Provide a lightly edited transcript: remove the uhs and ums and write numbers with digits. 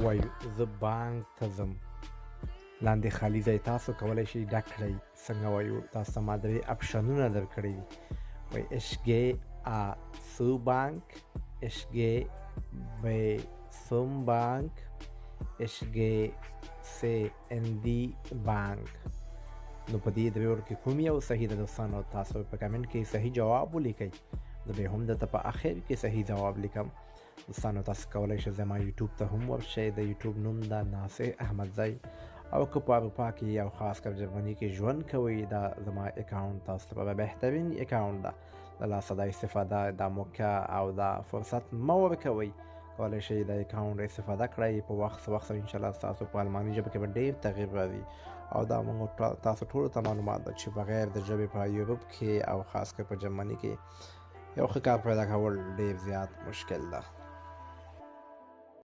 وایو زه بانک ته ځم. لاندې خالي ځای تاسو کولی شئ ډک کړئ. څنګه وایو؟ تاسو ته ما درې اپشنونه درکړي دي. وایي ich gehe A zur Bank, ich gehe B zum Bank, ich gehe C in die Bank. نو په دې درېو کې کوم یو صحیح ده دوستانو؟ تاسو په کمنټ کې صحیح جواب ولیکئ، زه به هم درته په اخر کې صحیح جواب لیکم. دوستانو تاسو کولی شئ زما یوټیوب ته هم ورشئ، د یوټیوب نوم ده ناصر احمدزی، او که په اروپا کې او خاص کر جرمني کې ژوند کوئ، دا زما اکاونټ تاسو لپاره بهترین اکاونټ ده. له لاسه دا استفاده، دا موقع او دا فرصت مه ورکوئ. کولی شئ دا اکاونټ استفاده کړئ. په وخت وخت سره انشاءالله ستاسو په الماني ژبه کې به ډېر تغییر راځي. او دا موږ تاسو ټولو ته معلومات ده چې بغیر د ژبې په یورپ کې او خاص کر په جرمني کې یو ښه کار پیدا کول ډېر زیات مشکل ده.